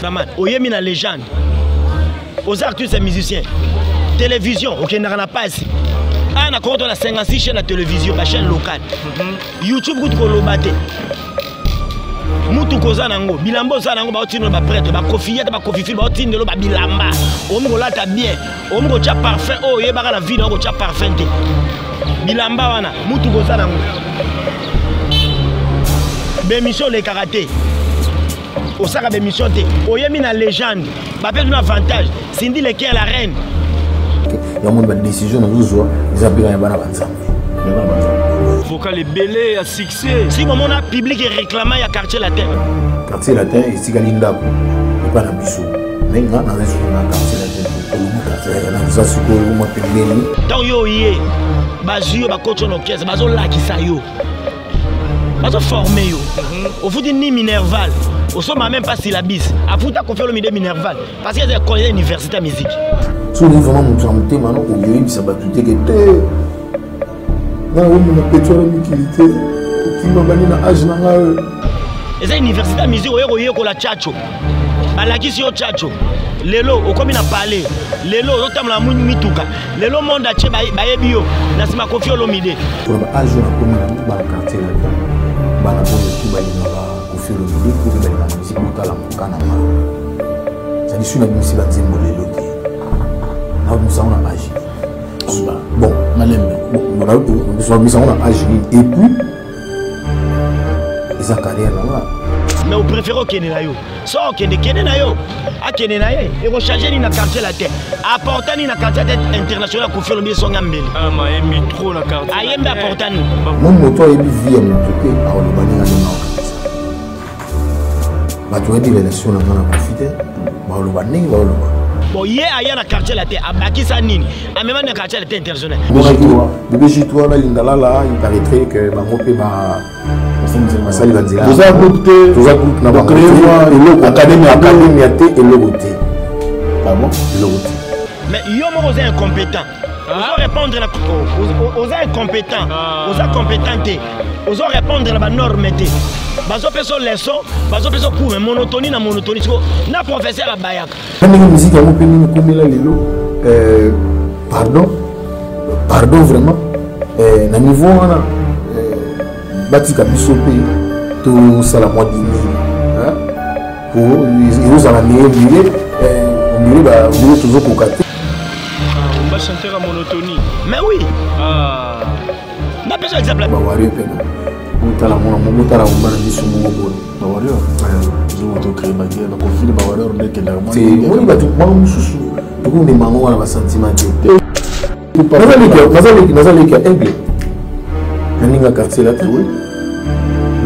Maman, oyemi na légende. Oza artiste musicien. Télévision, okendaka na pasi. Ah na konto na 56 chaîne na télévision, ba chaîne locale. YouTube kutu koloba te. Mutuka oza nango, bilamba oza nango, baotindelo ba prêtre, ba kofiyete, ba kofifile, baotindelo ba bilamba. Omi kolata bien, omi kotya parfum oyo oyebaka na vie na yo kotya parfum te. Bilamba wana, mutuka oza nango. Ba émission olekaka te. Osaka ba émission te. Oyemi na légende, bapesi bino avantage. Cindy Leker la reine. Yango ba décision nazozwa eza mpe ya bana banzambe. Vocal ebele ya succès. Si bomona public réclamant ya Quartier Latin. Quartier Latin etikali ndako epa na biso. Mais nga naza sikoyo na Quartier Latin. Olongi Quartier Latin naza sikoyo mwa pembeni. Ntango yo oye, bazwi yo bakoti yo na orchestre, bazolakisa yo, bazoforme yo. Ofuti ni minerval, osomba même pas syllabus. Afuta Koffi Olomide minerval parce que eza école, eza université ya musique. Soki olingi vraiment moto na motema no okoyebisa bato te ke te nga nakomona petrole mikili te, okima bani na age na ngai oyo. Eza université ya musique, oye koyekola tchatcho, balakisi yo tchatcho, lelo okomi na palais, lelo ozotambola na mituka, lelo monde atie bayebi yo na nsima Koffi Olomide. Mpona ba age oyo nakomi nango, bana Quartier Latin, bana oyo tu balingaka Koffi Olomide mpo mpe balingaka musique, botala moka na nga zali soki nabimisi banzembo lelo te, nabimisa yango na age bon malembe, nabimisa yango na age nini? Et puis eza carrière na nga. Mais opréféré okende na yo, so okende kende na yo, akende na ye, ekochange nini na Quartier Latin? Apporta nini na Quartier Latin international? Koffi Olomide songa mbeli. Ayembi trop na Quartier. Ayembi, apporta nini? Mo moto ayebi vie ya moto te, akoloba ndenge ndenge aokanisa. Bato bayebi relation na nga na Koffi te, bakoloba ndenge bakoloba. Bon, ye aya na Quartier Latin, abakisa nini? Amema na Quartier Latin international. Bébé J3 na Lindalala, il paraîtrait que bango mpe basali banzela. Toza groupe te. Toza groupe na bango. Eloko académie te, eloko te. Ah bon? Eloko te. Mais yo moko oza incompétent, ozo répondre na oza incompétent, oza compétent te, ozo répondre na banorme te. Bazopesa leçon, bazopesa cours, mais monotonie na monotonie. Siko na professeur abayaka. Ndenge musique yango mpe ndenge ekomela lelo, pardon, pardon vraiment, na niveau wana batika biso mpe tosala mwa dimi po ezozala ndenge ndenge ondire tozokoka te. Ba chanteur ya monotonie. Mais oui, napesa exemple. Bawario mpena botala mona mo, botala komba na biso moko boye. Bawarrior ozokocrée baguerre bakofili bawarrior nde ekendaka. Moni bato mwana mosusu tokomema yango wana basentiment te. Naza leki ya Aigle na ndenge ya Quartier Latin,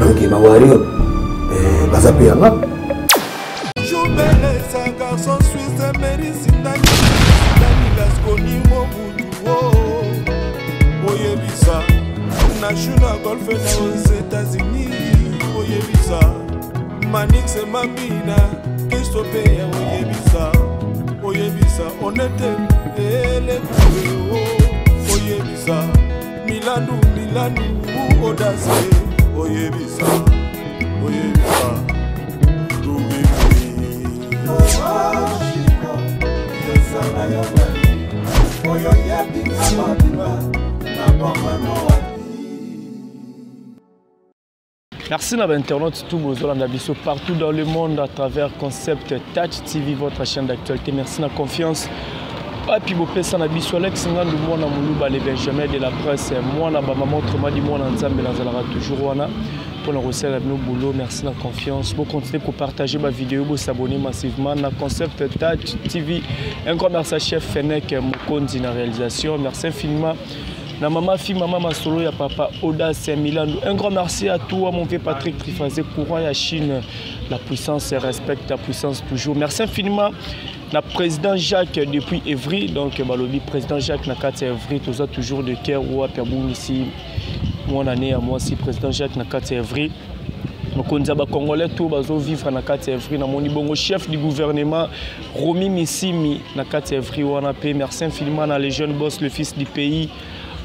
donc bawario baza mpe yanga. Jubelesa garçon suisse merisindani Lasconi Mobutu oyebisa na Juna Golfe na aux États-Unis, oyebisa Manix Mambina Kristopeya, oyebisa, oyebisa Onete Elekue, oyebisa Milandu Milandu Odase, oyebisa, oyebisa oyo yebinga mobimba na bomano. Merci na internautes tout bozolanda biso partout dans le monde à travers Concept Touch TV, votre chaîne d'actualité. Merci na confiance. Papi bopesa na biso Alex Ngandu mwana moluba, le Benjamin de la presse, mwana ba maman, autrement dit mwana Nzambe, nazalaka toujours wana pour la bino boulot. Merci na confiance. Bo continuer pour partager ma vidéo, bo s'abonner massivement na Concept Touch TV. Un grand merci à chef Fennec Mokonzi na réalisation. Merci infiniment na mama fi mama masolo ya papa Audace Milando. Un grand merci à toi mon vieux Patrick Trifazé, courant ya Chine, la puissance respecte la puissance toujours. Merci infiniment na président Jacques depuis Evry, donc balobi président Jacques na kati ya Evry, toza toujours de cœur wapi abungisi mwana ne ya mwasi. Président Jacques na kati ya Evry, mokonzi ya bacongolais to bazovivre na kati ya Evry, namoni bongo chef du gouvernement Romi Misimi na kati ya Evry wana mpe. Merci infiniment na les jeunes boss, le fils du pays.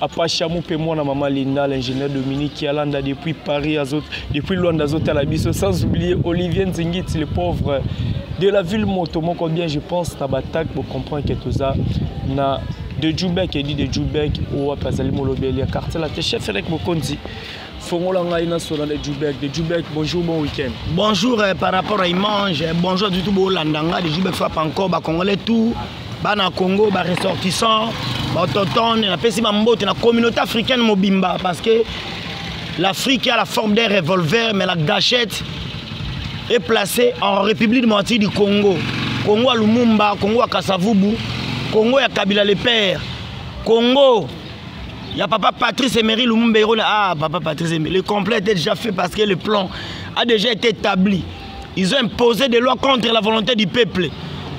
Apachamu mpe mwana mama Linda, l'ingénieur Dominique Yalanda depuis Paris, depuis Luanda azotala biso, sans oublier Olivier Nzingiti, le pauvre de la ville moto moko bien, je pense na batak bo comprendre que toza na de Djoubek, edi de Djoubek oyo wapi azali molobeli ya quartier la te chef Elek Mokonzi. Fongola ngai na sona de Djoubek. De Djoubek, bonjour, bon week-end. Bonjour par rapport à image, bonjour du tout bolanda nga de Djoubek frappe encore ba congolais tout bana Congo ba ressortissants ba autochtones na pesi ba mbote na communauté africaine mobimba parce que l'Afrique a la forme d'un revolver mais la gâchette est placée en République démocratique du Congo. Congo à Lumumba, Congo à Kasavubu, Congo à Kabila le père, Congo il y a papa Patrice Emery Lumumba. Ah, papa Patrice Emery, le complet était déjà fait parce que le plan a déjà été établi. Ils ont imposé des lois contre la volonté du peuple.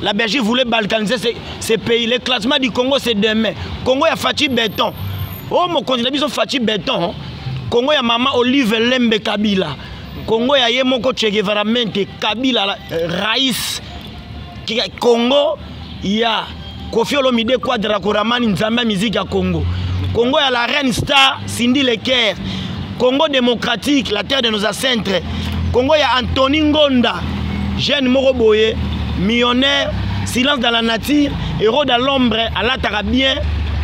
La Belgique voulait balkaniser ces pays. L'éclatement du Congo, c'est demain. Congo, il y a Fatih Béton. Oh, mon continent, ils ont Fatih Béton. Congo, il y a maman Olive Lembe Kabila. Congo, il y a Yemoko Che Guevara Mente, Kabila, Raïs. Congo, il y a Koffi Olomide Quadra Koramani Nzamba musique à Congo. Congo, il y a la reine star Cindy Leker. Congo démocratique, la terre de nos ancêtres. Congo, il y a Anthony Ngonda, jeune Moroboye, millionnaire, silence dans la nature, héros dans l'ombre, alatara bien,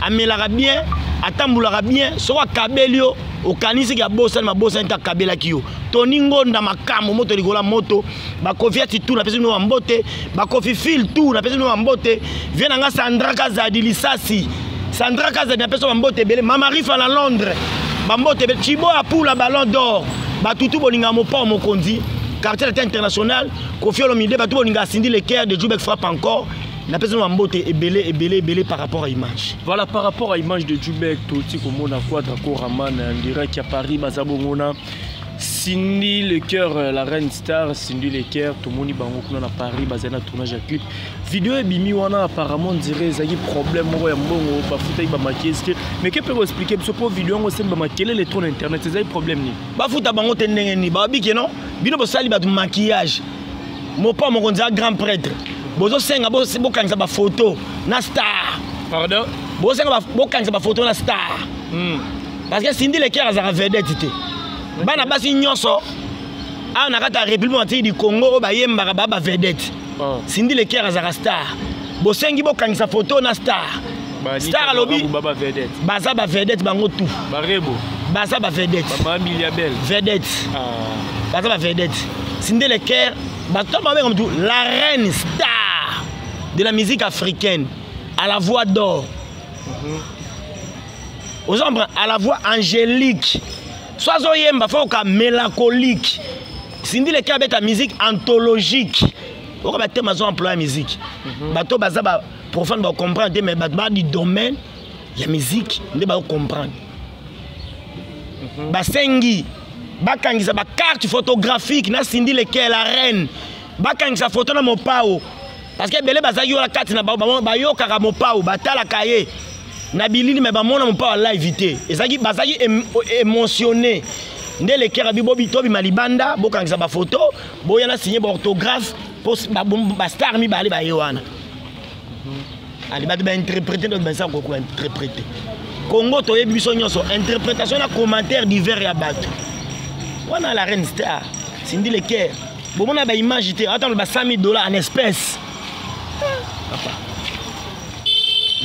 amelara bien, atambulara bien, soa kabelio, okanisi ya bosa ma bosa nta kabela kiyo. Tony Ngonda makambo moto ligola moto, ba Koffi ati tout na pesi no mbote, ba Koffi fil tout na pesi no mbote, vient nga Sandra Kazadi lisasi. Sandra Kazadi na pesi mbote belé, Mama Rifa na Londres. Ba mbote belé, Chibo Apula ballon d'or. Ba tutu bolinga mopa mokonzi, quartier international, Koffi Olomide ba tutu bolinga Cindy Le Cœur de Djoubek frappe encore. Na pesi no mbote ebelé ebelé ebelé par rapport à image. Voilà, par rapport à image de Djoubek, toti komona Quadra Koraman en direct à Paris bazabongona. Cindy Le Cœur, la reine star, Cindy Le Cœur, tomoni bango kuna na Paris bazana tournage ya clip. Vidéo ebimi wana apparemment on dirait ezaki problème moko ya mbongo bafuta ba maquilleuse mais que peut expliquer biso po vidéo ngo semba makele le tour internet ezaki problème ni. Bafuta bango te ndenge ni ba biki non bino bosali ba maquillage. Mopa mokonzi grand prêtre. Bozo senga bo bokanisa ba photo na star. Pardon? Bozo senga ba bokanisa ba photo na star. Parce que Cindy Le Cœur azaka vedette te. Bana basi nyonso a na kata République démocratique du Congo ba yembaka ba ba vedette. Cindy Le Cœur azaka star. Bosengi bokangisa photo na star. Ba Star alobi ba ba vedette. Baza ba vedette bango tout. Ba rebo. Baza ba vedette. Ba Mama Belle. Vedette. Baza ba vedette. Cindy Le Cœur ba to ba benga tout la reine star de la musique africaine à la voix d'or. Aux ombres à la voix angélique. Soit zoyemba faut ka mélancolique. Cindy Le Cœur beta musique anthologique. Oka ba thème zo employer musique. Bato baza ba profane ba comprendre mais bato ba du domaine ya musique nde ba comprendre. Ba sengi bakangisa ba carte photographique na Cindy Le Cœur la reine. Bakangisa photo na mopao parce que belé bazaki yo la carte na ba ba yo kaka mopao batala kaye. Na bilili mais ba mona mopao live te. Ezaki bazaki émotionné. Nde Le Cœur abi bobi tobi malibanda bokangisa ba photo boya na signer ba orthographe po ba ba star mi bale ba yewana. Ali ba ba interpréter donc ba sa ko interpréter. Congo toyebi biso nyonso interprétation na commentaire divers ya bato. Wana la reine star Cindy Le Cœur. Bomona ba image te attends ba 100 000 $ en espèces. Papa.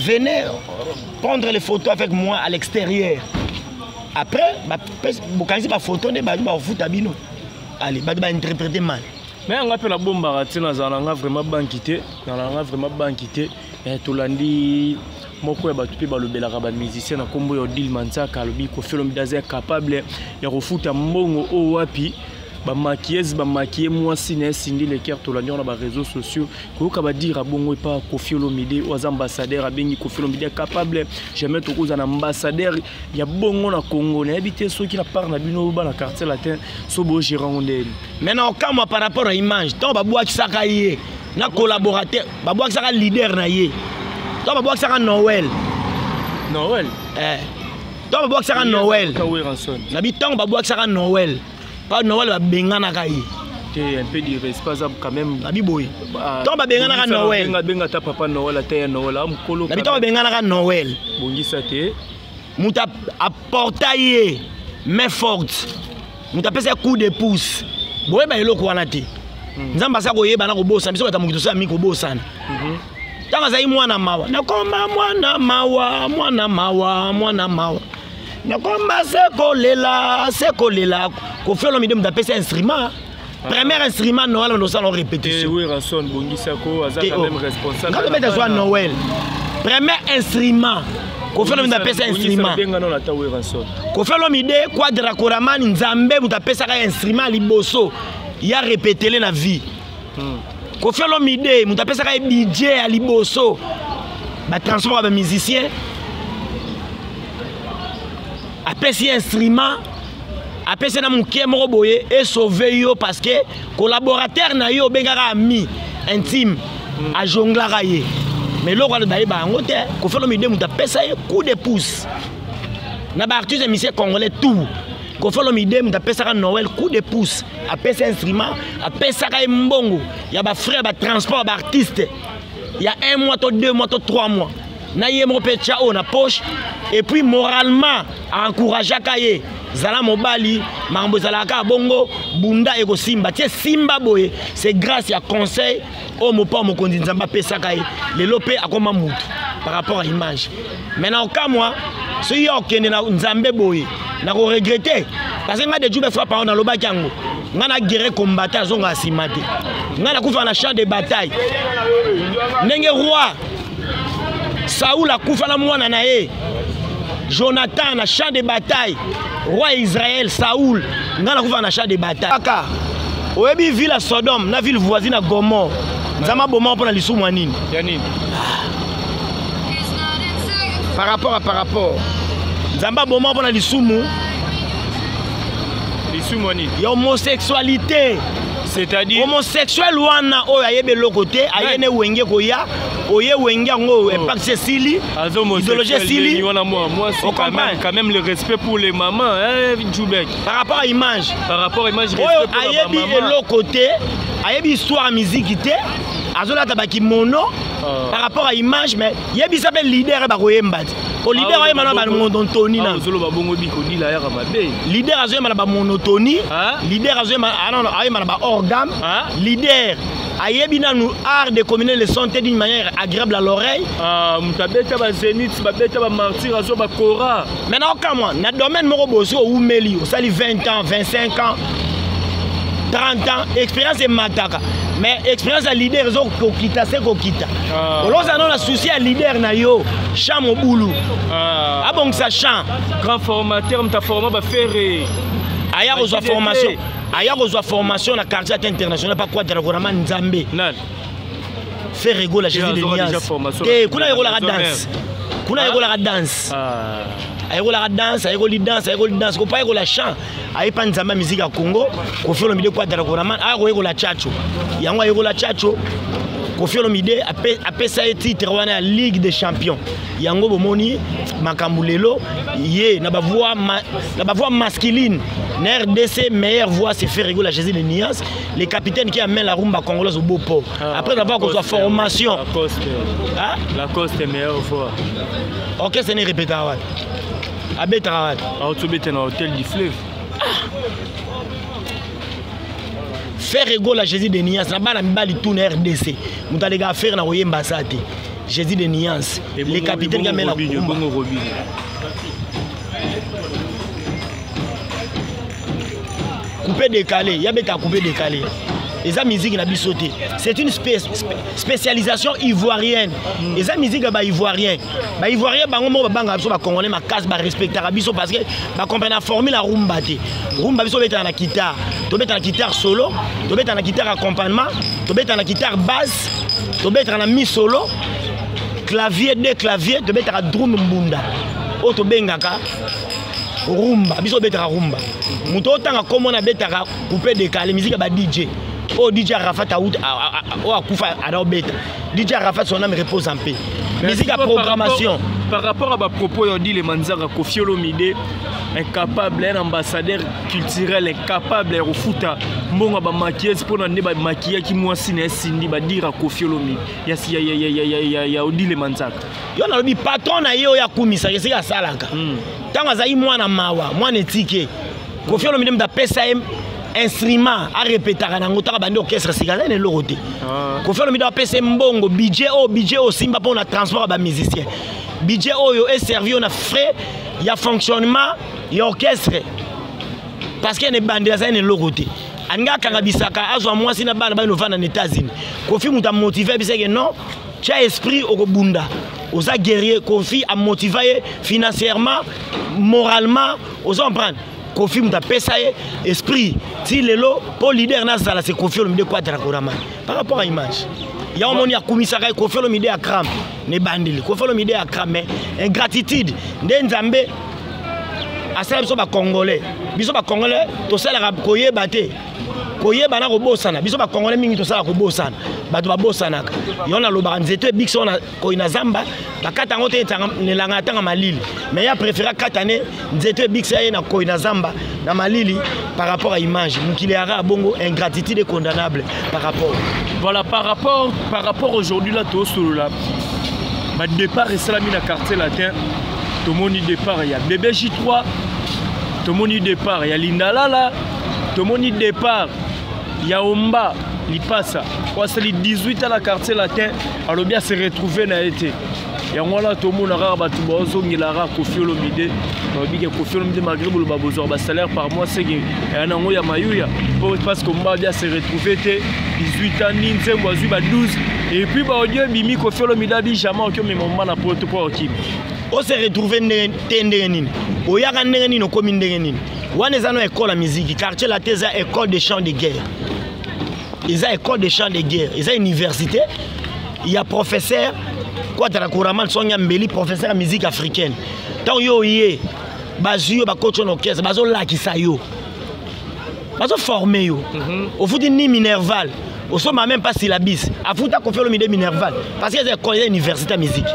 Venez prendre les photos avec moi à l'extérieur. Après, ba bokanisi ba photo nde ba ba futa bino. Allez, ba ba interpréter mal. Mais nga pe na bomba raté na zala nga vraiment banquité, na nga vraiment banquité. Eh tolandi moko ya bato pe balobelaka ba musicien na kombo ya Odile Manzaka alobi Koffi Olomide aza capable ya kofuta mbongo oyo wapi ba maquilleuse ba maquiller mwasi na Cindy Le Cœur tolandi na ba réseaux sociaux koyoka ba dire bongo epa Koffi Olomide oyo aza ambassadeur abengi Koffi Olomide capable jamais tokoza na ambassadeur ya bongo na Congo nayebi te soki na part na bino ba na quartier latin so bo gérant ndeni. Maintenant okamwa par rapport à image tant ba bwakisaka ye na collaborateur ba bwakisaka leader na ye tant ba bwakisaka Noël. Noël? Eh. Tant ba bwakisaka Noël. Ka Werrason. Na bi tant ba bwakisaka Noël. Pas Noël ba benganaka ye. Te un peu de respect ça quand même. Nabi boy. Tant ba benganaka Noël. Benga benga ta papa Noël ata ya Noël am kolo. Nabi tant ba benganaka Noël. Bongisa te. Moto aporta ye main forte, moto apesa ye coup de pouce. Boyeba eloko wana te. Nzambe aza koyeba na kobosana. Biso bato ya mokili tosala mingi kobosana. Ntango azali mwana mawa, nakoma mwana mawa, mwana mawa, mwana mawa, nakoma se kolela, se kolela. Koffi Olomide moto apesa instrument, premier instrument Noël, osala répétition. Werrason bongisako aza quand même responsable. Nga tobeta zwa Noël, premier instrument, Koffi Olomide apesa instrument. Koffi Olomide Quadra Koraman, Nzambe moto apesaka instrument liboso ya répétele na vie. Koffi Olomide moto apesaka ye budget ya liboso, batransport ya bamusicien. Apesi ye instrument, apesi na moke moko boye esauve yo, parce que collaborateur na yo obengaka ami intime, ajonglaka ye. Mais eloko wana bayeba yango te. Koffi Olomide moto apesa ye coup de pouce na baartiste musicien congolais tout. Koffi Olomide moto apesaka Noël coup de pouce, apesa instrument, apesaka ye mbongo ya bafrais ya batransport ya baartiste ya un mois to 2 mois to 3 mois, na ye moko mpe tya oyo na poche. Et puis moralement aencourageaka ye: zala mobali, makambo ezalaka kaka bongo, bunda, ekosimba tie simba boye. C'est grâce ya conseil oyo mopa mokonzi Nzambe apesaka ye, lelo mpe akoma mutu par rapport à image. Maintenant okamwa, soki yo okende na Nzambe boye, nakoregretter, parce que ngai de Jube fois parole nalobaki yango: ngai na guerre combattant, azonga nsima te. Ngai nakufa na champ de bataille, ndenge roi Saul akufa na mwana na ye Jonathan na champ de bataille, roi Israël Saul, ngai nakufa na champ de bataille. Kaka oyebi ville ya Sodome na ville voisine ya Gomorrhe, Nzambe aboma mpo na lisumu ya nini? Ya nini? Par rapport Nzambe aboma mpo na lisumu. Lisumu ya nini? Ya homosexualité. C'est-à-dire? Homosexuel wana oyo ayebi eloko te, aye ne Wenge koya, oye Wenge yango, impact esili, idéologie esili. Wana moi moi c'est quand même, quand même le respect pour les mamans, hein, Djoubek. Par rapport à image. Par rapport à image. Oyo ayebi eloko te, ayebi histoire ya musique te, azolata bakimono par rapport à image. Mais yebisa mpe leader bakoyemba te, po leader oyemba na bamonotonie na Ozoloba bongo, bikodila yaka mabe. Leader azoyemba na bamonotonie, leader azoyemba ayemba na baorgane, leader ayebi nanu art de combiner le son te d'une manière agréable à l'oreille. Moto abeta bazénith, babeta bamartyr, azo bakora. Maintenant okamwa na domaine moko boye, soki owumeli, osali 20 ans, 25 ans, 30 ans, expérience emataka, mais expérience ya leader ezokokita se kokita. Olozala nano na souci ya leader na yo, champ mobulu, abongisa champ. Grand formateur, moto aforma bafere. Aya kozwa formation, aya kozwa formation na quartier ata international pa Quadra Koraman, Nzambe. Nani? Ferre Gola, Jésus de nuance te. Kuna ayekolaka danse, kuna ayekolaka danse, ayekolaka danse, ayekoli danse, ayekoli danse, kopa ayekola chant, ayepa Nzambe ya musique ya Congo, Koffi Olomide Quadra Koraman. Aya koyekola tchatcho yango, ayekola tchatcho. Koffi Olomide apesa ye titre wana ya Ligue des champions. Yango bomoni makambo lelo ye na bavoix ma, na bavoix masculine na RDC, meilleure voix, c'est Ferre Gola, Jésus de nuance, le capitaine qui amène la rumba congolaise au beau port. Après avoir kozwa formation. Lacoste. Ah? Lacoste, meilleure voix. Orchestre ne répétaka wapi? Abetaka wapi? Aotobeta na Hôtel du Fleuve. Ferre Gola, Jésus de nuance, na bana mibali tout na RDC, moto alekaka Ferre na koyemba sa te. Jésus de nuance, le capitaine qui amène la rumba. Bongo Robinho? Coupé décalé, ya beta coupé décalé eza musique na biso te, c'est une spécialisation ivoirienne. Eza musique ya baivoirien. Baivoirien bango moko babangaka biso bacongolais makasi, barespectaka biso parce que bacomprene na formule ya rumba te. Rumba biso tobetaka na guitare, tobetaka na guitare solo, tobetaka na guitare accompagnement, tobetaka na guitare basse, tobetaka na mi solo, clavier, deux clavier, tobetaka drum, mbunda oyo tobengaka rumba. Biso obetaka rumba, moto otanga kombo na abetaka coupé décalé, musique ya ba DJ oyo DJ Arafat oyo akufa, ada obeta DJ Arafat, son âme repose en paix. Musique ya programmation. Par rapport à bapropos ya Odile Manzaka, Koffi Olomide incapable, un ambassadeur culturel incapable ya kofuta mbongo ya bamaquilleuse mpona nde bamakiyaki mwasi na ye Cindy, badira Koffi Olomide ya Odile Manzaka. Yo nalobi patron na ye oyo akumisaka esika asalaka ntango azali mwana mawa, mwana etike, Koffi Olomide moto apesa ye instrument arepetaka nango ntango abandi orchestre sika, aza na eloko te. Koffi Olomide apesa ye mbongo, budget oyo, budget oyo osimba mpona transport ya bamusicien, budget oyo eservi yo na frais ya fonctionnement ya orchestre, parce que na ebandeli azali na eloko te. Alingi akanga bisaka, azwa mwasi na bana bani ovanda na États-Unis. Koffi moto amotive biseke non, tia esprit, okobunda, oza guerrier. Koffi amotiva ye financièrement, moralement, oza comprendre. Koffi moto apesa ye esprit ti lelo mpo leader nazala, c'est Koffi Olomide Quadra Koraman. Par rapport à image ya omoni akumisaka ye Koffi Olomide ya crampe na ebandeli, Koffi Olomide ya crampe, mais ingratitude nde Nzambe asala biso bacongolais. Biso bacongolais tosalaka koyeba te, koyeba na kobosana. Biso bacongolais mingi tosalaka kobosana, bato babosanaka. Yo nalobaka nzete ebikisi wana koi na zamba, bakata yango te nelanga ya ntanga malili, mais ya préféré akata ne nzete ebikisa ye na koi na zamba na malili. Par rapport à image mokili yaka bongo, ingratitude est condamnable par rapport Voilà, par rapport aujourd'hui là, tosolola badépart esalami na Quartier Latin. Tomoni départ ya Bébé J3, tomoni départ ya Lindalala, tomoni départ ya Omba Lipasa oyo asali 18 ans na Quartier Latin, alobi ase retrouve na ye te. Yango wana tomona kaka bato bazongelaka Koffi Olomide, balobi ke Koffi Olomide, malgré boloba bozwaka basalaire par mois, seke eya nango ya mayuya, po parce que Omba alobi ase retrouve te 18 ans ni nzembo azwi ba 12 et puis baaudio ebimi. Koffi Olomide abi jamais oki omema Omba na poto mpo okimi. Ose retrouve ndenge te, ndenge nini oyaka, ndenge nini okomi, ndenge nini wana. Eza no école ya musique. Quartier Latin eza école de champ de guerre, eza école de champ de guerre, eza université ya professeur Quadra Koraman Songa Mbeli, professeur ya musique africaine. Ntango yo oye, bazwi yo, bakoti yo na orchestre, bazolakisa yo, bazoforme yo. Ofuti ni minerval, osomba même pas syllabus. Afuta Koffi Olomide minerval parce que eza école, eza université ya musique,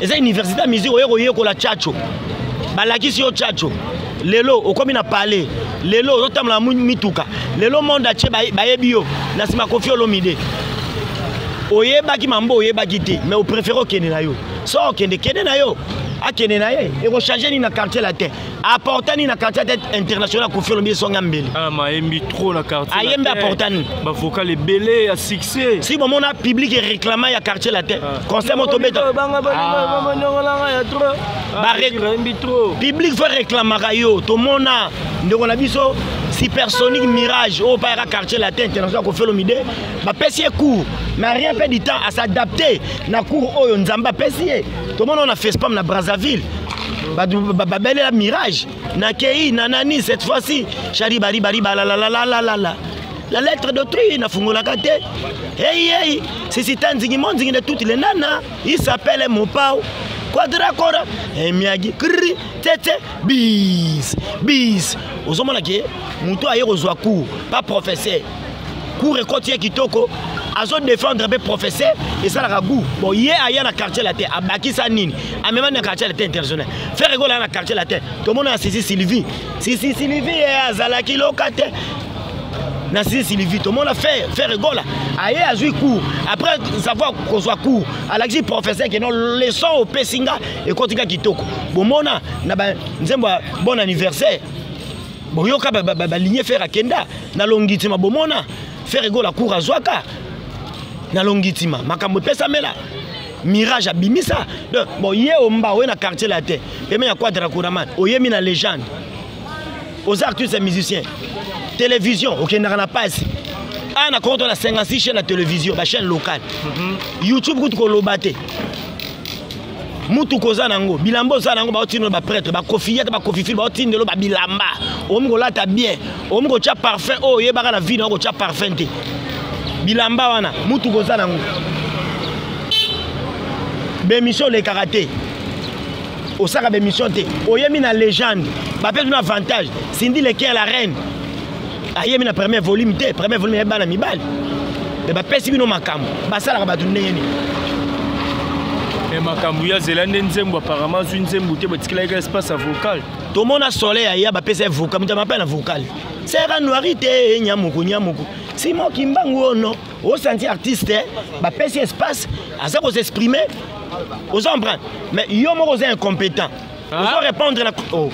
eza université ya musique. Oye koyekola tchatcho, balakisi yo tchatcho, lelo okomi na palais, lelo ozotambola na mituka, lelo monde atie bayebi yo na nsima Koffi Olomide. Oyebaki mambo, oyebaki te, mais opréféré okende na yo. So okende, kende na yo, akende na ye, ekochange nini na Quartier Latin? Apporta nini na Quartier Latin international Koffi Olomide Songa Mbeli? Ah, mayembi trop na Quartier. Ayembi, apporta nini? Bavocal ebele ya succès. Si bomona public eréclama ya Quartier Latin, concert mo tobeta, public fo réclamaka yo. Tomona ndeko na biso Supersonic Mirage oyo pa yaka Quartier Latin international, Koffi Olomide bapesi ye cours, mais rien fait du temps à s'adapter na cours oyo Nzambe apesi ye. Tomona oyo na Fespam na Brazzaville, bato babelela Mirage nakei na nani cette fois-ci shari bari bari balalalalalala la lettre d'autrui nafungolaka te. Hey hey, sisita nzingi mo nzingi de toutes les nana, il s'appelle Mopao Quadra Kora emiagi kri tete bis bis. Ozomona ke moto aye kozwa cours pa professeur, cours ekoti ye kitoko, azodéfendre mpe professeur, esalaka goût. Bon, ye aya na Quartier Latin, abakisa nini? Amema na Quartier Latin international. Ferre Gola na Quartier Latin, tomona na Sisi Sylvie, Sisi Sylvie ye azalaki loka te na Sisi Sylvie. Tomona Ferre Gola aye azwi cours, après savoir kozwa cours, alakisi professeur ke non, leçon opesi nga ekoti nga kitoko. Bomona na banzembo ya bon anniversaire, boyoka balinye Ferre akenda na Longitima. Bomona Ferre Gola cours azwaka na Longitima, makambo epesamela Mirage abimisa. Donc bon, ye Omba oye na Quartier Latin peme ya Quadra Koraman, oyemi na légende, oza artiste musicien, télévision okendaka na pasi awa na compte na 56 chaîne na télévision, bachaîne locale, YouTube kutu koloba te. Mutuka oza nango, bilamba oza nango, baotindelo baprêtre, bakofi ata bakofifile, baotindelo babilamba, okomi kolata bien, okomi kotya parfum oyo oyebaka na vie na kotya parfum te. Bilamba wana, mutuka oza nango, bémission olekaka te, osaka bémission te, oyemi na légende, bapesi bino avantage. Cindy Lekin la reine ayemi na premier volume te, premier volume ya bana mibali, me bapesi bino makambo. Basalaka bato ndenge nini? Mais makambo ya zela nde nzembo, apparemment azwi nzembo te, batikelaki espace ya vocal. Tomona Soleil aya, bapesa ye vocal, moto amape na vocal sera noiri te, nyamuku nyamuku Simon Kimbangu ono osanti artiste bapesi espace, aza kosexprime, oza comprendre. Mais yo moko oza incompétent, ozo répondre na oh,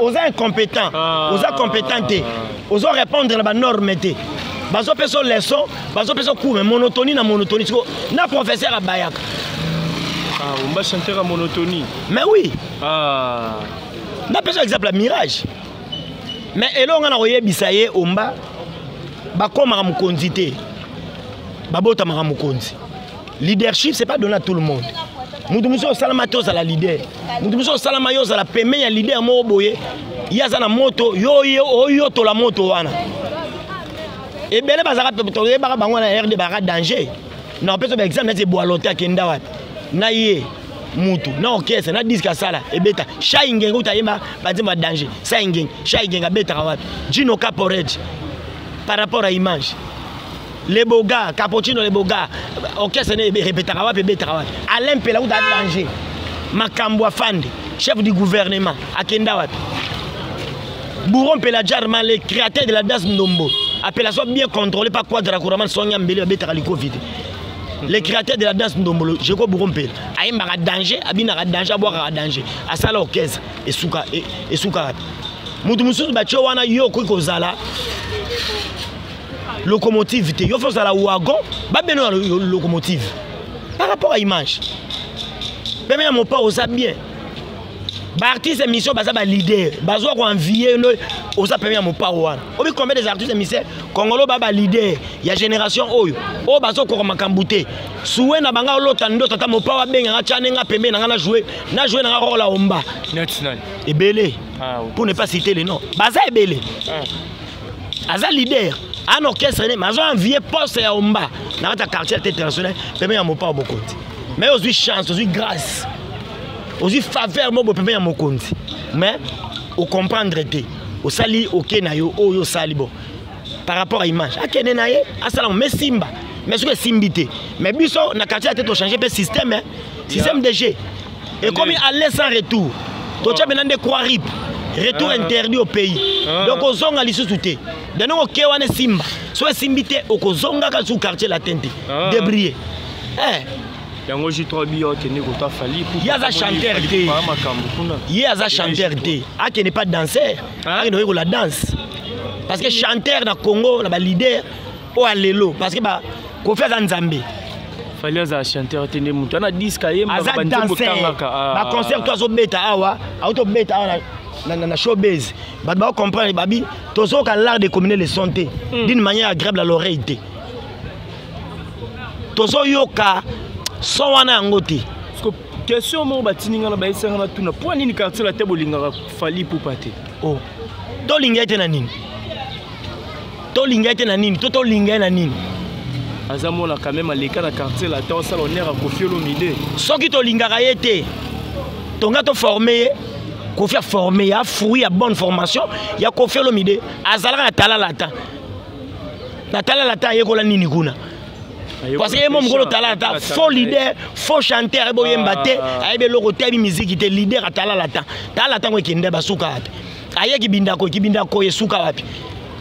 oza incompétent, oza compétent te, ozo répondre na banorme te. Bazopesa leçon, bazopesa cours, mais monotonie na monotonie. Siko na professeur abayaka. Ah, omba chanteur ya monotonie. Mais oui. Ah. Napesa exemple ya Mirage, mais eloko nga na koyebisa ye, omba bakomaka mokonzi te, babotamaka mokonzi. Leadership, c'est pas donné à tout le monde. Mutu mosusu osalama te ozala leader, mutu mosusu osalama yo ozala pembeni ya leader moko boye, ye aza na moto, yo oyotola moto wana. Ebele bazalaka, toyebaka bango na RD, bazalaka danger. Na opesa baexemple neti Ebwalo te, akenda wapi na ye mutu na orchestre na disque asala ebeta. Shai Ngenge uta ayemba banzembo ya danger. Sai Ngenge, Shai Ngenge abetaka wapi? Gino Caporedge, par rapport à image, Leboga Cappuccino, Leboga orchestre ne répétaka wapi, ebetaka wapi? Alain Mpela uta danger, makambo afande chef du gouvernement akenda wapi? Bourron Mpela Jarman, le créateur de la danse ndombo, appellation bien contrôlée par Quadra Kouraman Sonya Mbele, babetaka likofi te. Le créateur de la danse ndombolo, Jeko Bourron Mpela, ayembaka danger, abinaka danger, abwakaka danger, asala orchestre esuka esuka wapi? Mutu mosusu batie wana, yo okoki kozala locomotive te, yo faut ozala wagon, babeno ya locomotive. Par rapport à image, peme ya mopa oza bien, baartiste mission baza baleader, bazwa koenvie no oza peme ya mopao wana. Obi combien des artistes musiciens congolo ba baleader ya génération oyo oyo bazokoka makambo te? Suwe na banga olota ndoto ata mopao abenganga, tyane nga pembeni na nga, na joue, na joue na nga rôle omba. Ebele, pour ne pas citer les noms, baza ebele. Aza leader an orchestre ne, mais azo envie poste ya omba na kati ya quartier international pembeni ya mopao mokonzi. Mais ozwi chance, ozwi grâce, ozwi faveur moko pembeni ya mokonzi, mais ocomprendre te, osali oke na yo oyo osali bon. Par rapport à image, akende na ye asala mais simba, mais soki esimbi te. Mais biso na quartier te, tochange mpe système, hein? Système de jeu ekomi aller sans retour. Totia mpena nde croix, rip, retour interdit au pays. Donc ozonga lisusu te. Danongo oke wana esimba, so esimbi te, okozongaka su quartier latin te, débrouiller. Yango J3 bi akende kota Fally. Ye aza chanteur te, ye aza chanteur te, akende pas danser, akende koyekola danse, parce que chanteur na Congo na baleader oyo alelo, parce que Kofi aza Nzambe. Fally aza chanteur te, nde moto ana disque ayemba. Aza danser. Baconcert to azobeta awa, autobeta awa na showbase, bato bakocomprendre babi tozoka l'art de combiner les sons te d'une manière agréable à l'oreille te, tozoyoka son wana yango te. Question moko batindi nga na bayesanga na tuna: mpo nini quartier la te bolingaka Fally Ipupa te? Oh, tolinga ye te na nini? Tolinga ye te na nini? To tolinga ye na nini? Aza mona quand même aleka na quartier la te, osala honneur ya Kofi Olomide. Soki tolingaka ye te, tonga toforme ye. Kofi aforme ye, afruit ya bonne formation ya Kofi Olomide. Azalaka na talala ta, na talala ta, ayekola nini kuna? Parce que ye mo mokolo talala ta, faux leader, faux chanteur, ayebi oyemba te, ayebi eloko te, ayebi miziki te. Leader atalala ta, talala ntango ekende basuka wapi? Aye kibindako, kibindako esuka wapi?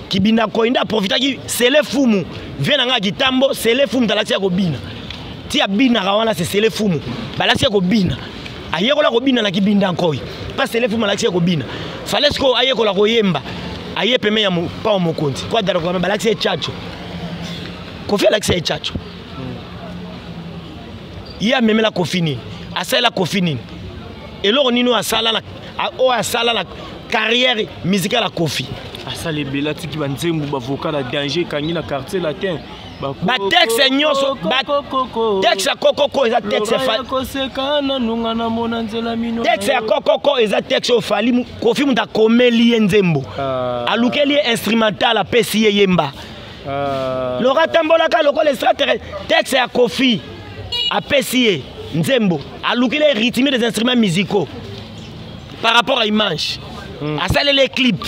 Kibindako nde aprofitaki Sele Fumu, vie na ngai ya kitambo. Sele Fumu talakisi ya kobina, ti abinaka wana se Sele Fumu balakisi ya kobina. Ayekola kobina na kibinda nkoi mpa Sele Fumu alakisi ya kobina. Fale sikoyo ayekola koyemba, aye peme ya pao mokonzi po adala, balakisi ye tchatcho. Kofi alakisa ye tchatcho. Ye amemela Kofi nini? Asalela Kofi nini? Eloko nini oyo asala na oyo asala na carrière musicale ya Kofi? Asala ebele, atiki banzembo, bavocal ya danger ekangi na quartier latin. Batexte nyonso, texte ya kokoko eza texte. Texte ya kokoko eza texte oyo Fally, Kofi moto akomeli ye nzembo, alukeli ye instrumental, apesi ye yemba. Lora atambolaka lokola extraterrestre, texte ya Kofi, apesi ye nzembo, alukeli ye rythme des instruments musicaux. Par rapport à image, asaleli clip,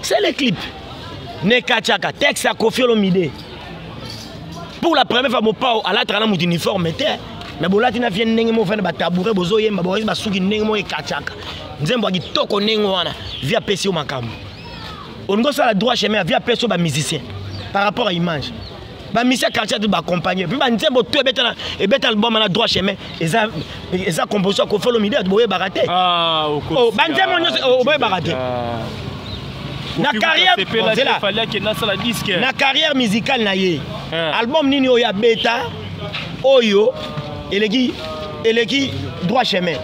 c'est le clip nekatiaka texte ya Kofi Olomide. Pour la première fois, mopao alataka na moto uniforme te, mais bolati na vie ndenge moko, fana batabouret, bozoyemba, boyesi basuki ndenge moko, ekatiaka nzembo ya kitoko ndenge wana. Vie apesi yo makambo, olingi osala droit chemin. Vie apesi yo bamusicien par rapport à image, bamusicien quartier te baaccompagne, mpe banzembo to ebeta, ebeta album na droit chemin, eza composition ya Koffi Olomide. Boyebaka te? Oh, banzembo nyonso boyebaka te? Na carrière musicale na ye, album nini oyo abeta oyo eleki droit chemin?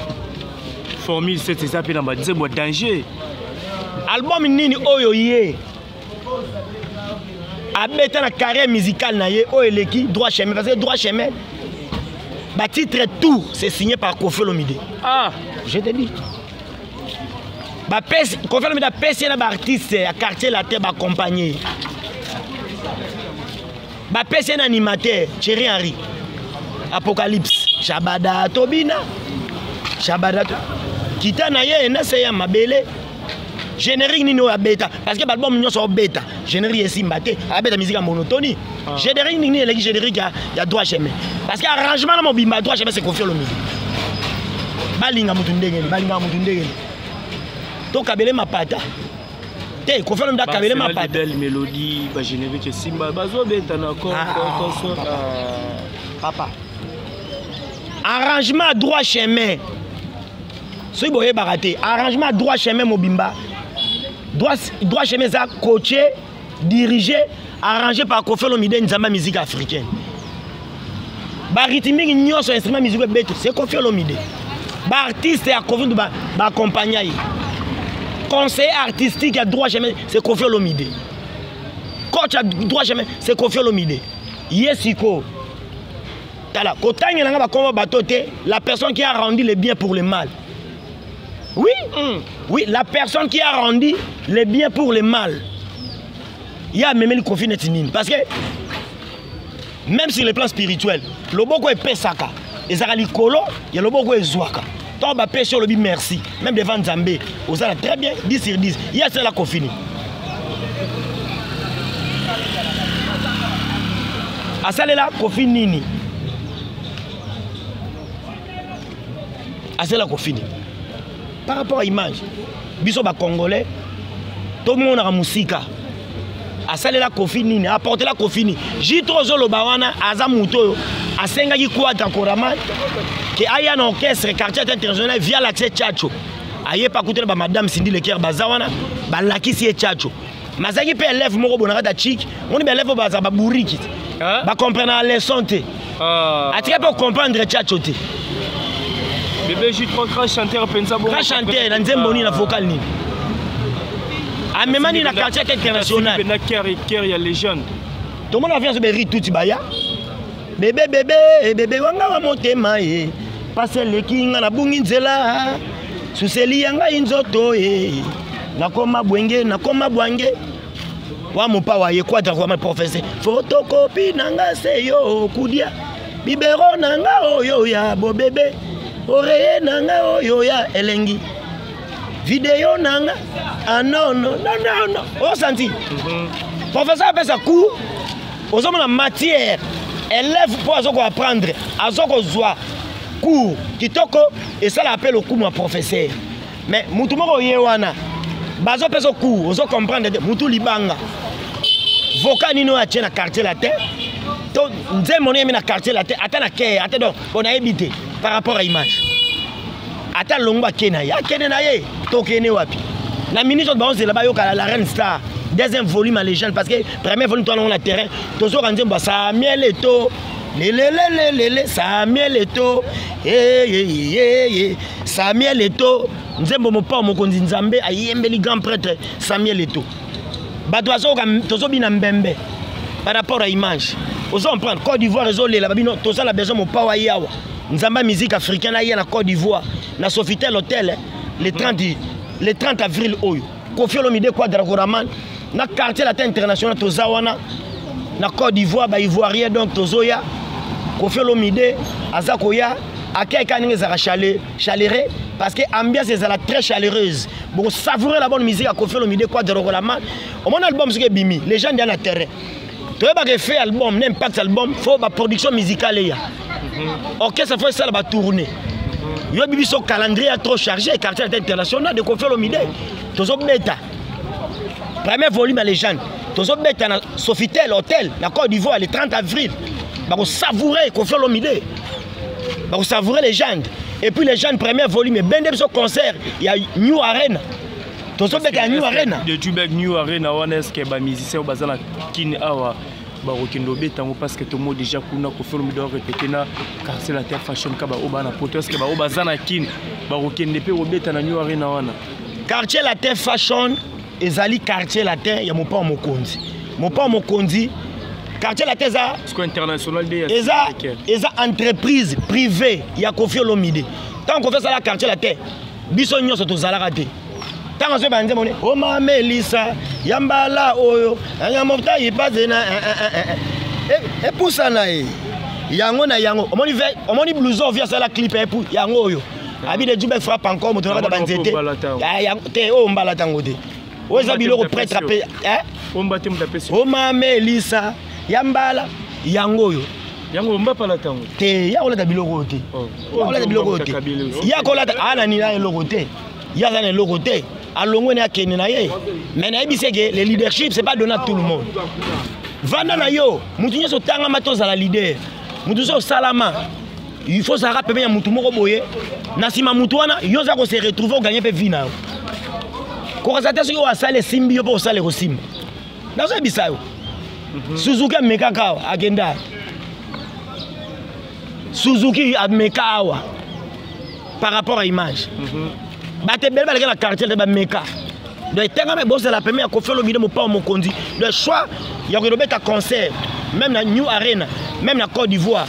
Formule 7 eza mpe na banzembo ya danger. Album nini oyo ye abeta na carrière musicale na ye oyo eleki droit chemin? Parce que droit chemin, batitre tout, c'est signé par Koffi Olomide. Ah. Je te dis, bapesi Koffi Olomide, apesi ye na baartiste ya Quartier Latin baaccompagne, bapesi ye na animateur Thierry Henry, Apocalypse, Shabada Tobina, Shabada to kita na ye na se ya mabele. Générique nini oyo abeta? Parce que baalbum nyonso obeta, générique esimba te, abeta musique ya monotonie. Générique nini eleki générique ya droit chemin? Parce que arrangement na mobimba ya droit chemin, c'est Koffi Olomide. Balinga motu ndenge nini? Balingaka motu ndenge nini? Tokabele mapata te. Koffi Olomide akabele mapata. Belle mélodie, bagénérique esimba, bazobeta na Papa, arrangement droit chemin, soki boyebaka te, arrangement droit chemin mobimba, droit chemin eza coaché, dirigé, arrangé par Koffi Olomide, nzambe ya musique africaine. Barythmique nyonso, instrument musique ebeto, c'est Koffi Olomide. Baartiste ya Koffi baaccompagna ye, conseiller artistique ya droit chemin, c'est Koffi Olomide. Coach ya droit chemin, c'est Koffi Olomide. Ye sikoyo, tala, kotangela nga bakombo bato te. La personne qui a rendu le bien pour le mal, oui, la personne qui a rendu le bien pour le mal, ye amemeli Koffi neti nini? Parce que même sur le plan spirituel, loboko epesaka ezalaka likolo ya loboko ezwaka. Ntango bapesi, olobi merci même devant Nzambe, ozala très bien, 10 sur 10. Ye asala Koffi nini? Asalela Koffi nini? Asalela Koffi nini par rapport à image? Biso bacongolais tomonaka mosika. Asalela Koffi nini? Aportela Koffi nini? J3 ozoloba wana aza moto oyo asengaki Quadra Koraman ke aya na orchestre Quartier International via l'accès Tchatcho. Aye pa kutela bamadame Cindy Leker, baza wana, balakisi ye Tchatcho. Mazalaki mpe élève moko bona kati ya chik moni, baélève oyo baza baburiki, bacomprendre na leçon te. Atika mpe ocomprendre Tchatcho te. Bébé J3, grand chanteur mpenza. Grand chanteur na nzembo nini, na vocal nini amemani na Quartier International? Mpenza cœur ya légende. Tomona avion beri tuti baya bebe bebe bebe wanga wa motema ye pasi eleki nga, nabungi nzela, suseli ya ngai nzoto ye, nakoma bwenge, nakoma bwange wa mopawa ye. Quadra kwa professeur, photocopie na nga se yo kudia, biberon na nga oyo ya bobebe, oreiller na nga oyo ya elengi, video na nga. Ah non, non, non, non, non, osanti professeur apesa cours, ozomona matière, élève mpo aza koapprendre, aza kozwa cours kitoko, esalaka mpe lokumu ya professeur. Mais mutu moko oye wana, bazopesa cours, ozo comprendre te, mutu libanga. Vocal nini oyo atie na Quartier Latin to nzembo nini yemi na Quartier Latin, ata na keye, ata donc bon, nayebi te. Par rapport à image, ata longo ake na ye, akende na ye, tokende wapi? Na minute oyo baozela bayoka la Reine Star, deuxième volume ya légende, parce que premier volume toanango na terrain, tozoka nzembo ya Samuel Eto, lelelelelele, Samuel Eto, eyeyeye, Samuel Eto, nzembo mopao mokonzi Nzambe ayembeli grand prêtre Samuel Eto. Bato bazoyoka, tozobina mbembe. Par rapport à image, ozo comprendre, Côte d'Ivoire ezolela babino, tozala besoin mopao aye awa, Nzambe ya musique africaine aye na Côte d'Ivoire, na Sofitel Hotel, le 30, le 30 avril oyo. Koffi Olomide, Quadra Koraman na Quartier Latin International, toza wana na Côte d'Ivoire, baivoirien. Donc tozoya, Koffi Olomide aza koya, akei ndenge ezalaka chaleureux, parce que ambiance ezala très chaleureuse, bokosavourer la bonne musique ya Koffi Olomide, Quadra Koraman. Omona album soki ebimi, légende ya na terrain. Toyebaka effet album na impact album, faut baproduction musicale eya, orchestre faut esala batournée. Yoyebi biso calendrier ya trop chargé. Quartier Latin international de Koffi Olomide, tozobeta premier volume ya légende, tozobeta na Sofitel Hotel na Côte d'Ivoire le 30 avril. Bakosavoure Koffi Olomide, bakosavoure légende. Et puis légende premier volume ebende biso concert ya New Arena, tozobeta ya New Arena. De Jubek, New Arena wana, est ce que bamusicien oyo baza na Kini awa bakokende obeta yango? Parce que tomo déjà kuna Koffi Olomide répété na Quartier Latin Fashion ka baoyo baa na Poto. Est ce que baoyo baza na Kini bakokende mpe kobeta na New Arena wana? Quartier Latin Fashion ezali Quartier Latin ya Mopao Mokonzi. Mopao Mokonzi, Quartier Latin eza Sco international de eza entreprise privée ya Koffi Olomide. Ntango Koffi asala Quartier Latin, biso nyonso tozalaka te. Ntango azoyeba nzembo ne omamelisa ya mbala oyo anyamotai pase na epusana ye yango na yango, omoni omoni blouson vi asala clip epu yango oyo abi de Jube frappe encore moto nakata banzete te. Oyo mbala ntango te, oyo eza biloko prêtre ape. Omamelisa ya mbala yango oyo. Yango mbapala ntango. Te, ya kolata biloko oyo te, ya kolata biloko oyo te, ya kolata aa nini na eloko te. Ye aza na eloko te, alongwe ne akende na ye. Mais nayebisi ke le leadership, c'est pas donné à tout le monde. Vanda na yo, mutu nyonso otangama te ozala leader. Mutu nyonso osalama, il faut ozalaka pembeni ya mutu moko boye. Na nsima mutu wana, yo oza kose retrouver, oganye mpe vie na yo. Kokaza te soki oyo asala esimbi, yo mpe osala ekosimba. Nazoyebisa yo, Suzuki amekaka awa, akenda. Suzuki ameka awa par rapport à image. Bato ebele baleki na quartier te, bameka. Donc etengama bozala peme ya Koffi Olomide, Mopao Mokonzi. Le choix ya kokende obeta concert même na New Arena, même na Côte d'Ivoire,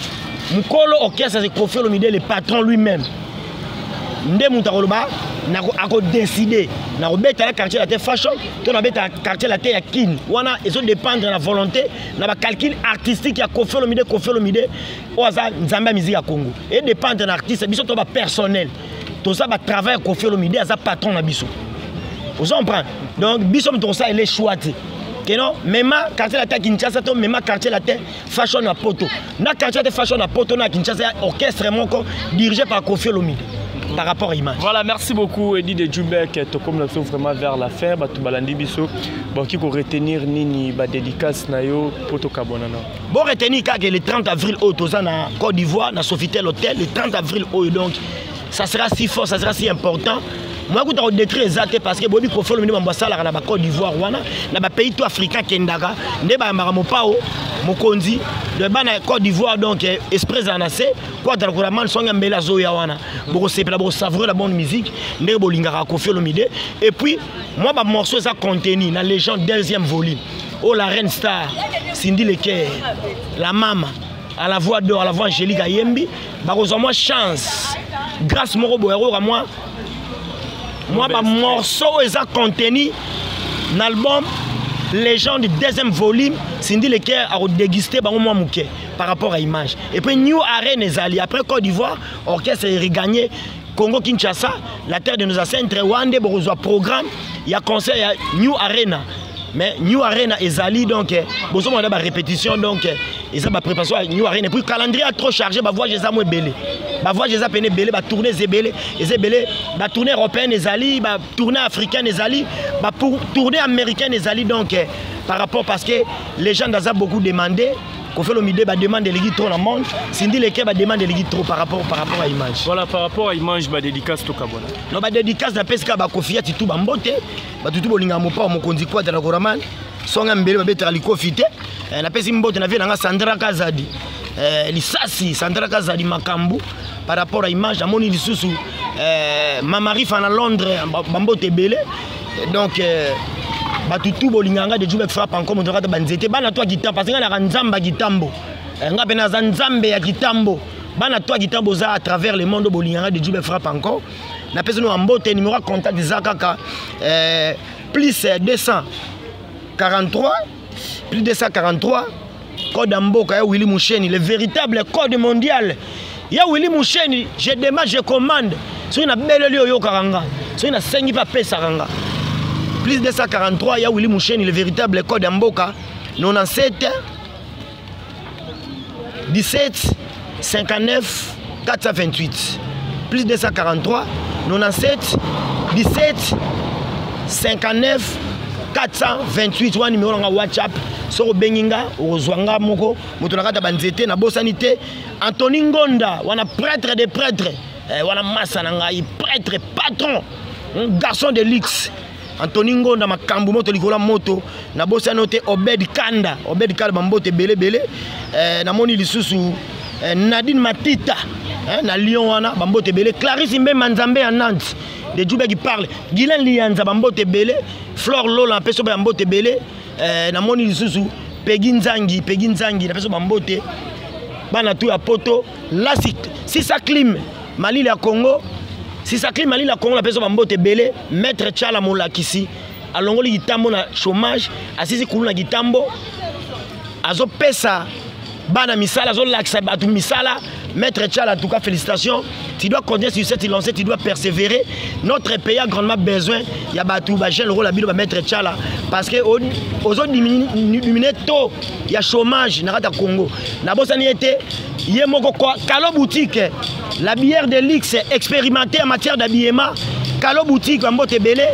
mokolo orchestre c'est Koffi Olomide, le patron lui-même nde moto akoloba, akodécide nakobeta na Quartier Latin Fashion to nabeta Quartier Latin ya Kine. Wana ezodépendre na volonté, na bacalcul artistique ya Koffi Olomide. Koffi Olomide oyo aza nzambe ya musique ya Congo, edépendre na artiste. Biso to bapersonnel toza batravail ya Koffi Olomide, aza patron na biso, ozo comprendre? Donc biso moto kosala ele choix te keno mema Quartier Latin Kinshasa to mema Quartier Latin Fashion na Poto. Na Quartier Latin Fashion na Poto na Kinshasa ya orchestre moko dirigé par Koffi Olomide par rapport à image. Voilà, merci beaucoup Eddie de Jubek. Tokomi na biso vraiment vers la fin. Bato balandi biso bakoki koretenir nini? Badédicace na yo po tokabona na. Bon, retenir kaka le 30 avril oyo toza na Côte d'Ivoire, na Sofitel Hotel, le 30 avril oyo. Donc ça sera si fort, ça sera si important. Moi kuta kodécrire eza te, parce que boyebi Koffi Olomide, mambo asalaka na bacôte d'Ivoire wana, na bapays to africain akendaka nde bayambaka Mopao Mokonzi de bana Côte d'Ivoire. Donc esprit ezala na se kwatala kolamani songe mbele azoya wana, bokosepela, bokosavourer la bonne musique ndenge bolingaka Koffi Olomide. Et puis moi, bamorceau eza contenu na légende deuxième volume oyo, la reine star Cindy Leker, la mama à la voix d'or, à la voix angélique, ayembi. Bakozwa mwa chance, grâce moko boye akoyoka mwa bamorceau oyo eza contenu na album légende deuxième volume. Cindy Leker akodéguste bango mwa moke par rapport à image. Et puis New Arène ezali après Côte d'Ivoire, orchestre eregagné Congo Kinshasa, la terre de nos ancêtres. Wana nde bokozwa programme ya concert ya New Arena. Mais New Arena ezali, donc bozomona barépétition, donc eza bapréparation ya New Arena. Et puis calendrier ya trop chargé, bavoyage eza mo ebele, bavoyage eza pene ebele, batournée eza ebele, eza ebele. Batournée européenne ezali, batournée africaine ezali, batournée américaine ezali. Donc par rapport, parce que les gens aza beaucoup demandé, Koffi Olomide, bademande eleki trop na monde. Cindy Leke, bademande eleki trop par rapport à image. Voilà, par rapport à image, badédicace, tokabona. No, badédicace napesi kaka bakofi ya titu, bambote batutu bolingaka Mopao Mokonzi Kwata na Koraman songa mbele babetaka likofi te. Napesi mbote na vie nanga Sandra Kazadi, lisasi Sandra Kazadi makambo par rapport à image. Namoni lisusu Mamarifa na Londres, bambote ebele. Donc bato tu bolingaka nga de Jubek frappe encore moto kata banzete bana to ya kitambo, parce que nga naka nzambe ya kitambo. Nga mpe naza nzambe ya kitambo. Bana to ya kitambo oza à travers le monde, bolingaka de Jubek frappe encore, napesi no mbote. Numéro ya contact eza kaka plus 243, plus 243, code ya mboka ya Willy Musheni, le véritable code mondial ya Willy Musheni. Je demande, je commande, soki nabeleli oyokaka nga, soki nasengi mpe apesaka nga. Plus 243 ya Willy Musheni, le véritable code ya mboka, 97. 17 59 428. Plus 243 97 17 59 428. Wana numéro na nga WhatsApp. Soki obengi nga okozwa nga moko moto na kati ya banzete, nabosani te Antony Ngonda wana, prêtre de prêtre, wana masa na ngai, prêtre patron, garçon de luxe, Antony Ngonda, makambo moto likolo ya moto. Nabosani te Obed Kanda, Obed Kanda, bambote ebele ebele. Namoni lisusu Nadine Matita, na Lyon wana, bambote ebele. Clarisse Mbemba, Nzambe ya Nantes de Jube qui parle. Guylaine Lianza, bambote ebele. Flore Lola, apeso bambote ebele. Namoni lisusu Peggy Nzangi, Peggy Nzangi, napeso bambote. Bana tu ya poto la sisa clim malili ya Congo, sisa clim malili ya Congo, napeso bambote ebele. Maître Tchala molakisi alongoli kitambo na chômage, asisi kulu na kitambo, azopesa bana misala, azolakisa bato misala. Maître Tchala, en tout cas félicitations, tu dois continuer sur cette lancée, tu dois persévérer. Notre pays a grandement besoin ya bato bajeune rôle ya bino ba Maître Tchala, parce que ozo diminuer taux ya chômage na kati ya Congo. Nabosani ete ye moko Kalo Boutique, la bière de luxe expérimentée en matière d'habillement. Kalo Boutique, bambote ebele.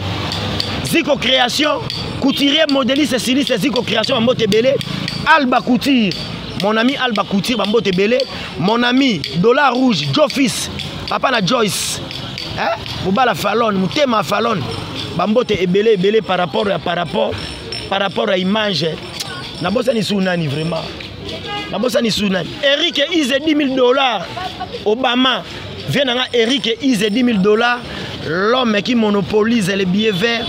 Ziko Création, couturier, modéliste, styliste, Ziko Création, bambote ebele. Alba Couture, mon ami Alba Couture, bambote ebele. Mon ami Dollar Rouge, Jofis, papa na Joyce, hein? Mobala Falon, motema Falon, bambote ebele ebele. Par rapport à image, nabosani su nani vraiment, nabosani su nani. Eric Ise, 10 000 $, Obama vient nanga. Eric Ise, 10 000 $, l'homme qui monopolise les billets verts,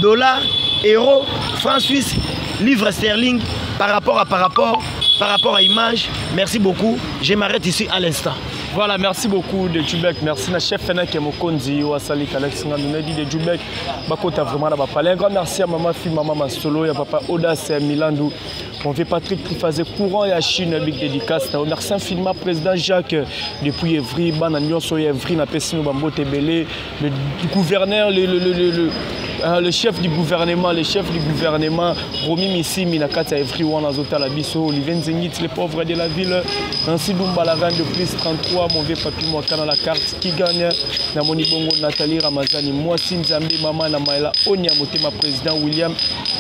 dollars, euros, francs suisse, livre sterling. Par rapport à image, merci beaucoup, je m'arrête ici à l'instant. Voilà, merci beaucoup de Djubek. Merci na chef Fenek Mokonzi, Wasali Alex Ngandou de Djubek. Bakota vraiment na bapalais. Un grand merci à maman Fi, maman Masolo, et à papa Odas Milandou. On fait Patrick Trifazé, courant et à Chine, big dédicace. Merci infiniment président Jacques depuis Evry, bana nyonso Evry na pesino bambote ebele, le gouverneur, le chef du gouvernement, le chef du gouvernement, Romy Missimi, na kati ya Evry wana azotala biso, Olivier Nzengit, les pauvres de la ville, Nancy Dumba, la reine de plus 33, mon vieux papi Mwakana, la carte qui gagne, Namoni Bongo, Nathalie Ramazani, Mwasi Nzambe, Mama Namaela, Onya Motema, président William,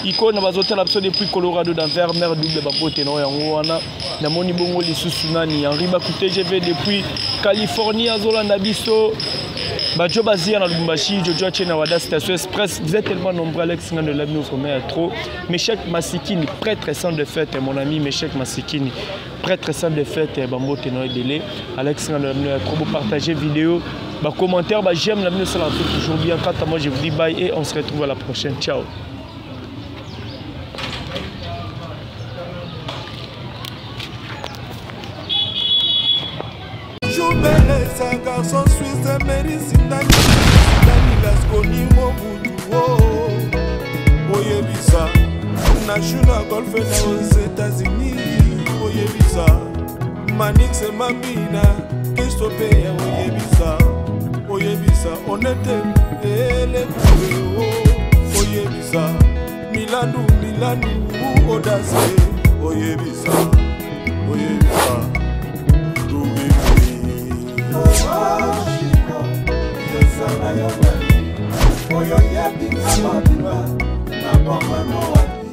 Iko na bazotala biso depuis Colorado, d'Envers, mère double babote na yango wana, Namoni Bongo lisusu nani, Henri Bakou TGV depuis Californie, azolanda biso, Bajo Bazia na Lubumbashi, Jojo Achena Wada, Station Express, vous êtes tellement nombreux, Alex Ngando Labino, vraiment trop. Meshek Masikini, prêtre sans de fête, mon ami Meshek Masikini, prêtre sans de fête, bambote na ebele, Alex Ngando Labino, trop beau partager vidéo, ba commentaire, ba j'aime, la ça la fait toujours bien. Quant à moi, je vous dis bye et on se retrouve à la prochaine. Ciao. Jubelesa garçon suisse Merisindani Dani Lasconi Mobutu oyebisa na Juna Golfe na aux États-Unis, oyebisa Manix Mambina Kristopeya, oyebisa oyebisa Onete Elekue, oyebisa Milandu Milandu Odase, oyebisa oyebisa Oyo yebinga mobimba na bomano.